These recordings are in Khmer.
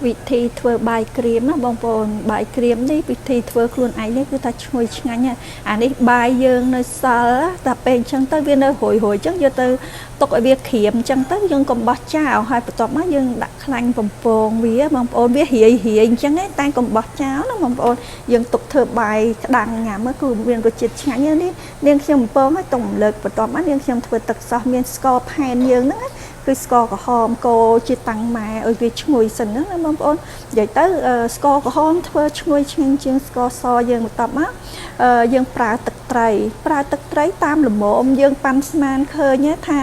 វិធីធ្វើបាយក្រៀមណាបងប្អូនបាយក្រៀមនេះវិធីធ្វើខ្លួនឯងនេះគឺថាឈ្ងុយឆ្ងាញ់ណាស់អានេះបាយយើងនៅសល់តែពេលអញ្ចឹងទៅវានៅរួយរួយអញ្ចឹងយកទៅទុកឲ្យវាក្រៀមអញ្ចឹងទៅយើងកុំបោះចោលហើយបន្ទាប់មកយើងដាក់ខ្លាញ់បំពងវាបងប្អូនវារាយរាយអញ្ចឹងឯងតែកុំបោះចោលណាបងប្អូនយើងទុកធ្វើបាយក្តាំងញ៉ាំគឺមានរសជាតិឆ្ងាញ់នេះនាងខ្ញុំបំពងឲ្យទុំលើកបន្ទាប់មកនាងខ្ញុំធ្វើទឹកសោះមានស្ករផែនយើងហ្នឹងណាគឺស្ករក្រហមកូរជាតាំងម៉ែឲ្យវាឈ្ងុយសិនណាបងប្អូននិយាយទៅស្ករក្រហមធ្វើឈ្ងុយឆ្ងាញ់ជាងស្ករសយើងបន្ទាប់មកយើងប្រើទឹកត្រីប្រើទឹកត្រីតាមល្មមយើងប៉ាន់ស្មានឃើញថា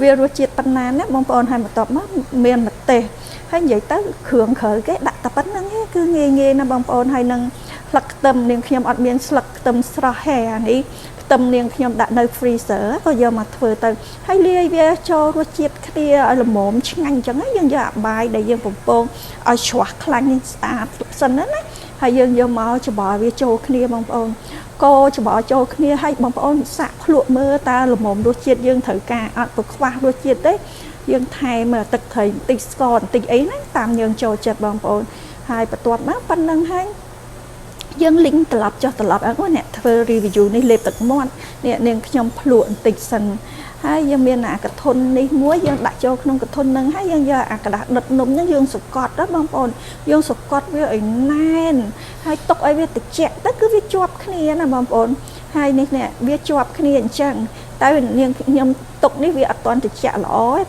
វារសជាតិប៉ុណ្ណាណាបងប្អូនហើយបន្ទាប់មកមានម្ទេសហើយនិយាយទៅគ្រឿងក្រៅគេដាក់តែប៉ុណ្្នឹងឯងគឺងាយងាយណាបងប្អូនហើយនឹងស្លឹកខ្ទឹមនាងខ្ញុំអត់មានស្លឹកខ្ទឹមស្រស់ហេអានេះខ្ទឹមនាងខ្ញុំដាក់នៅ freezer ក៏យកមកធ្វើទៅហើយលាយវាចូលរសជាតិគ្នាឲ្យល្មមឆ្ងាញ់អញ្ចឹងយើងយកអាបាយដែលយើងបំពងឲ្យច្រោះខ្លាញ់ស្អាតសិនណាណាហើយយើងយកមកច្របល់វាចូលគ្នាបងប្អូនកូរច្របល់ចូលគ្នាឲ្យបងប្អូនសាក់ភ្លក់មើលតើល្មមរសជាតិយើងត្រូវការអត់ប្រខ្វះរសជាតិទេយើងថែមទឹកត្រីបន្តិចស្ករបន្តិចអីហ្នឹងតាមយើងចូលចិត្តបងប្អូនហើយបន្ទាប់មកប៉ុណ្្នឹងហើយយើងលីងត្រឡប់ចុះត្រឡប់អើអ្នកធ្វើ review នេះលេបទឹកមាត់នេះនាងខ្ញុំភ្លក់បន្តិចសិនហើយយើងមានអាកធុននេះមួយយើងដាក់ចូលក្នុងកធុនហ្នឹងហើយយើងយកអាក្រដាសដុតនំហ្នឹងយើងសកត់ណាបងប្អូនយើងសកត់វាឲ្យណែនហើយទុកឲ្យវាត្រជាក់ទៅគឺវាជាប់គ្នាណាបងប្អូនហើយនេះនេះវាជាប់គ្នាអញ្ចឹងតែនាងខ្ញុំទុកនេះវាអត់ទាន់ត្រជាក់ល្អទេ។